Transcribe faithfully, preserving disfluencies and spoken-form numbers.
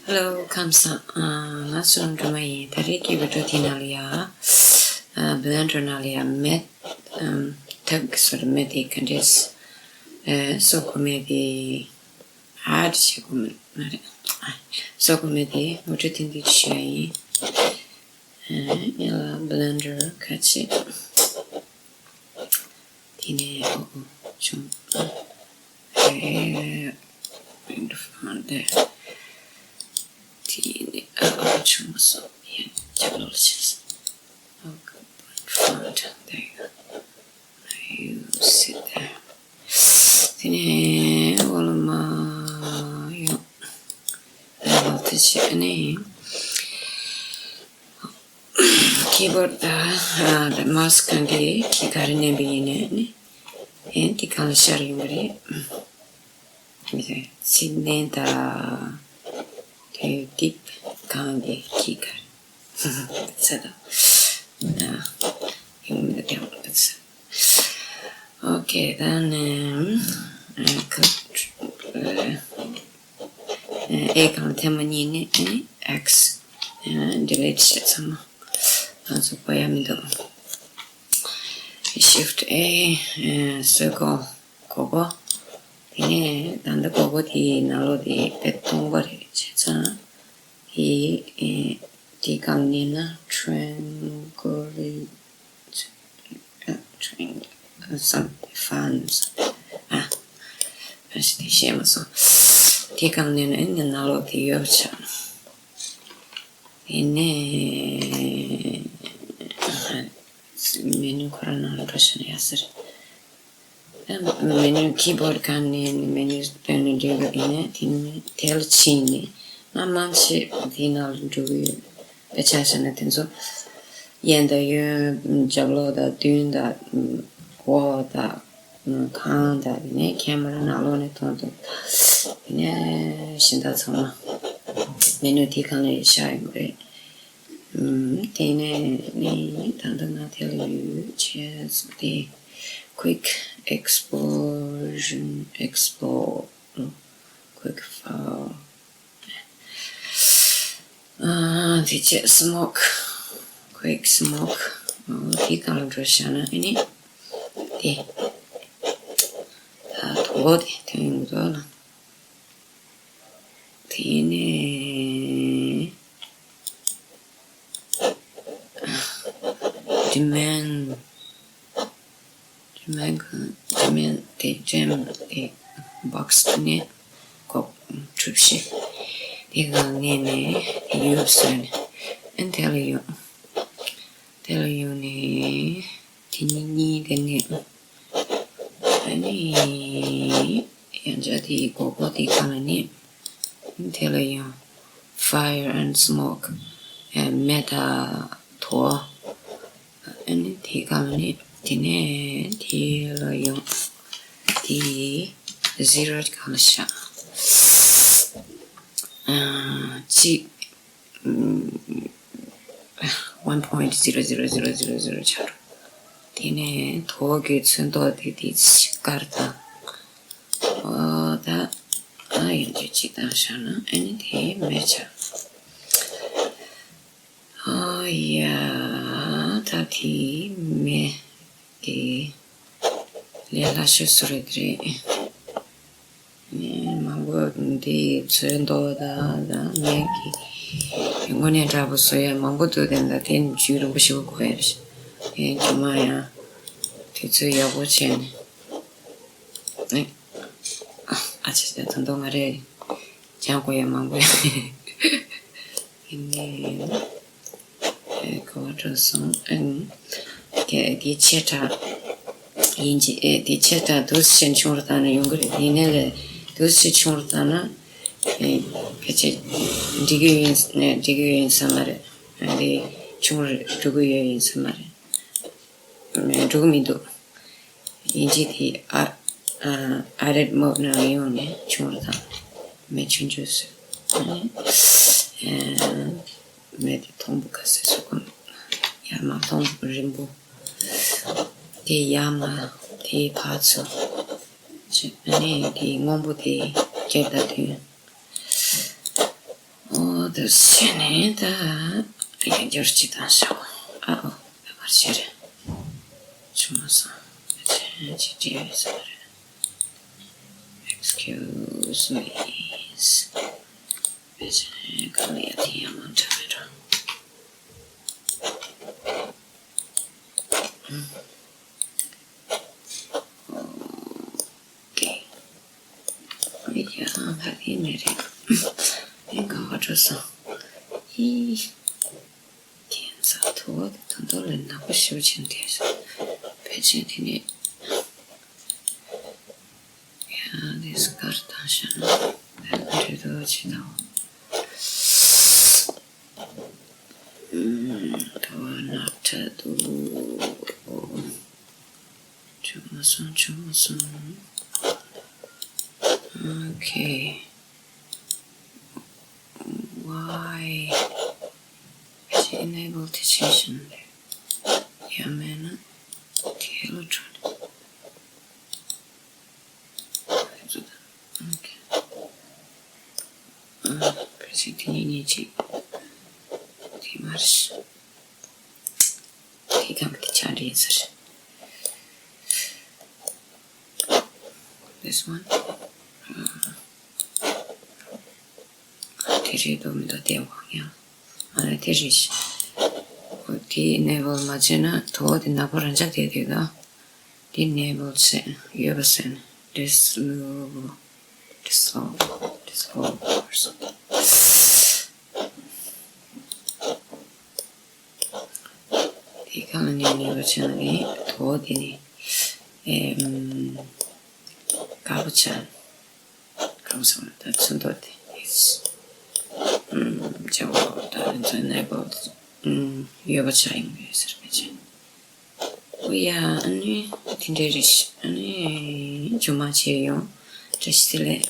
Hello, ཁམས་བཟང་། ང་སོ་སྒྲོལ་མ་ཡིན། ད་རེས་ཀྱི་བི་ཌིའོ་དེ་ནང་ལ་ཡ། Blender ནང་ལ་ཡ་མེད། ཐབ་ཀྱི་སོ་ར་མེད་དེ་ག་འདྲས། སོ་གོ་མེད་དེ། ཨ་ཏི་བྱེད་དགོས་མེད་མ་རེད། སོ་གོ་མེད་དེ་ངོ་སྤྲོད་ཐེངས་འདི་ཞུ་ཡ་ཡིན། ཡ་ལ་Blender ཁ་ཕྱེ། དེ་ནས་ཨོ་ཨོ་བྱུང་། ཨེ། Bring the font there. དེ་ནས་ཨོ་ཨོ་བྱུང་སོང་། ཡང་རྒྱབ་ལོགས་ལ་ཕྱིན་སོང་། Okay, bring font. There you go. Now you sit there. དེ་ནས་འོག་ལ་མར་ཡོང་། ཨ་དེ་བྱས་ནས། ཁི་བྷོར་ཌི་དང་མའོ་སི་གང་གི་ཁི་ག་རེ་མནན་པ་ཡིན་ནའི་ནི། ཨེ་འདི་གང་ལ་ཤར་ཡོང་གི་རེད། ཚིག་སྣོན་དང་དེ་ཊེབ་གང་གི་ཁི་ག་རེ་ཚ་དང་ཡོང་མི་འདུག་ཡང་ཚ། ཨོ་ཁེ། ད་ནི་ཨེ་ཁ་ཨེ་གང་ཐེངས་མ་གཉིས་ནི་ཨེ་ཨེག་སི་ཌི་ལིཊ་བྱས་ཚང་མ་ང་ཚོ་དགོས་ཡ་མི་འདུག་ཤིཕ་ཊི་ཨེ། སོ་གོ་གོ་གོ། དེ་ནས་ད་ལྟ་གོ་གོ་དེའི་ནང་ལོགས་དེ་དཔེ་སྟོང་པ་རེད། བྱས་ཙང་དེ་དེ་གང་ནས་ན་ཊྲེང་གོ་ལི་ཊྲེང་སམ་ཕན་ཨ་ཨ་ཞིག་དེ་ཤེས་མ་སོང་། དེ་གང་ནས་ན་ནང་ལོགས་དེ་ཡོད་ཆགས། དེ་ནས་མེ་ནུ་ཁོ་རང་ནང་ལ་འགྲོ་ཤེས་ན་ཡག་ས་རེད། མེ་ནུ་ཁི་བྷོར་ཌི་གང་ནས་མེ་ནུ་སྟོན་ནས་འགྲིག་གི་ཡིན་ན། དེ་ནས་དེ་ལ་ཕྱིན་ནས་ང་མང་ཆེ་དེའི་ནང་ལ་འགྲོ་གི་ཡོད། དཔེ་ཆ་བཞག་ན་དེ་ཚོ་གཡས་དང་གཡོན་རྒྱབ་ལོགས་དང་མདུན་དང་འོག་དང་གང་དང་། དེ་ནས་ཁེ་མ་ར་ནང་ལོགས་ནས་མཐོང་ཐུབ། དེ་ནས་གཞན་དག་ཚང་མ་མེ་ནུ་དེ་གང་ནས་ཤར་ཡོང་གི་རེད། ཨུམ། དེ་ནས་ནི་ད་ལྟ་ང་དེ་ལ་ཡོད་བྱས་ཙང་དེ། Quick Explosion Explore Quick File། ཨ་དེ་བྱས་སི་མོག Quick Smoke། ཨོ་དེ་གང་ལ་འགྲོ་བྱས་ན་ཨ་ནི་དེ་ད་དོ་དེ་དོན་ཡོང་འདུག་ལ། དེ་ནས་ཌི་མན་ཌི་མན་གང་ཌི་མན་དེ་ཇེམ་དེ་བྷོག་སི་དེ་ནས་ཀོ་གྲུ་བཞི་དེ་གང་ནས་ནས་དེ་ཡོད་ཟེར་ནས་ཨན་དེ་ལ་ཡོང་། དེ་ལ་ཡོང་ནས་དེ་གཉིས་གཉིས་དེ་ནས། ཨ་ནི། ཡང་བསྐྱར་དེའི་མགོ་སྐོར་དེ་གང་ལ་ནི། དེ་ལ་ཡང་། Fire and Smoke། ཨ་མེ་དང་དོ། ཨ་ནི་དེ་གང་ལ་ནི། དེ་ནས་དེ་ལ་ཡང་། དེ་ཟི་རོ་གང་ལ་བཞག་ཨ་གཅིག one point zero zero zero zero zero ཆགས་འགྲོ། དེ་ནས་དོ་གི་ཚོན་མདོག་དེ་དེ་དཀར་དང་། ཨོ་ད་ཨ་ཡང་དེ་གཅིག་དང་བཞག་ན་ཨ་ནི་དེ་མེ་ཆགས། ཨོ་ཡ། ད་དེ་མེ་དེ་ལས་སླ་ཤོས་སུ་རེད་དེ་རེད། མང་པོ་འདི་ཚོས་མདོག་དང་དང་ངས་ཀྱི་དངོས་གནས་འདྲ་པོ་བཟོ་ཡ་མང་པོ་འདུག་དེ་འདྲ་དེ་ནི་རྒྱུན་རིང་པོ་ཞིག་དགོས་ཡ་རེད། ངས་ཇོ་མ་ཡང་དུས་ཚོད་ཡག་པོ་བྱས་ནས་ཨེ་ཨ་ཅེ་ཅེ་ད་དུང་ང་རེ་སྦྱང་དགོས་ཡ་མང་པོ་ཡ་ཡིན་ནས། ཨེ་ག་བ་འགྲོ་སོང་ཨེ། གལ་ཏེ་ཆེ་དྲགས་ཡིན་གྱི་ཨེ་དེ་ཆེ་དྲགས་འདུག་སེ་ཆུང་རུ་བཏང་ན་ཡོང་གི་རེད། ཡིན་ནའི་ལས་འདུག་སེ་ཆུང་རུ་བཏང་ན་ཨེ་ཕལ་ཆེར་འགྲིག་གི་ཡིན་ནས་འགྲིག་གི་ཡིན་ས་མ་རེད། ཨ་དེ་ཆུང་རུ་འགྲོ་གི་ཡོད་ཡིན་ས་མ་རེད། འགྲོ་གི་མི་འདུག་ཡིན་གྱི་དེ་ཨ་ཨ་ཨ་རེད་མོད་ནང་ཡོང་ནས་ཆུང་རུ་བཏང་མེ་ཆུང་ཆུང་བཟོས། མེ་དེ་མཐོང་པོ་ག་ཟེར་སོ་གོ་ཡར་མར་མཐོང་པོ་རིང་པོ། དེ་ཡར་མར་དེ་ཕར་ཚུར། ཨ་ནི་དེ་སྔོན་པོ་དེ་སྐྱེར་ད་དུས། དུ་བྱས་ནས་ད་ཡང་བསྐྱར་ཅིག་བཏང་ཤག་ཨ་ཨོ་ཨ་བར་ཤེ་རེད། ཆུ་མ་སང་ཅི་ཅི་ཡོད་ས་རེད། Excuse me. བེ་ཅན་ག་ལ་ཡ་དེ་ཡང་མང་དྲགས་མེད་རོ། ཨོ་ཀེ། ཡ་ཧ་དེ་ནས་རེད། ཨེ་ག་བ་འགྲོ་སོང་། ཨི། ཁྱེད་ཚ་ཐུ་བ་དེ་ད་དུང་ལས་ནག་པོ་ཞེ་པོ་ཅིག་འདུག་ཤག་བེ་ཅན་དེ་ནས་ཡ་དེ་སྐར་བཏང་ཤག་ན་འདྲེ་དུ་ཅི་ན། ད་བ་ནག་ཁྲ་འདུག་བྱུང་མ་སོང་། བྱུང་མ་སོང་། Okay. Why is it enable decision? ཡང་མིན་ན་དེ་ལ་འགྲོ་ནས། Okay. ཨ། བེ་ཅན་དེ་གཉིས་གཉིས་ཅིག་དེ་མ་རེད། དེ་གང་གི་ཆ་འདྲ་ཡིན་ཟེར། This one. དེ་རེད་འདུག་མི་འདུག་བལྟས་འོ་ཡང་། ཨ་ནི་དེ་རེད། འོ་དེ་enable མ་བྱས་ན་དོ་དེ་ནག་པོ་རང་འཇགས་བསྡད་དུས་ད། དེ་enable བྱས་ཡོད་པ་ཟེར་ན། Disable, disable, disable or something. དེ་གང་ནས་ནུས་པ་བྱས་ན་ནི་དོ་དེ་ནི་ཨེམ་དཀར་པོ་ཆགས། དཀར་པོ་ཆགས་ན་ད་ཚོན་མདོག་དེ་ཨིས་ཨམ་བྱ་བ་ད་ཚོན་ནས་པོ་ཨམ་ཡོད་པ་ཆགས་ཡོང་གི་ཟེར་མི་བྱེད། ཨོ་ཡ། ཨ་ནི་དེ་འདྲའི་རེད། ཨ་ནི་ཇུ་མ་བྱས་ཡོང་། བཀྲ་ཤིས་བདེ་ལེགས།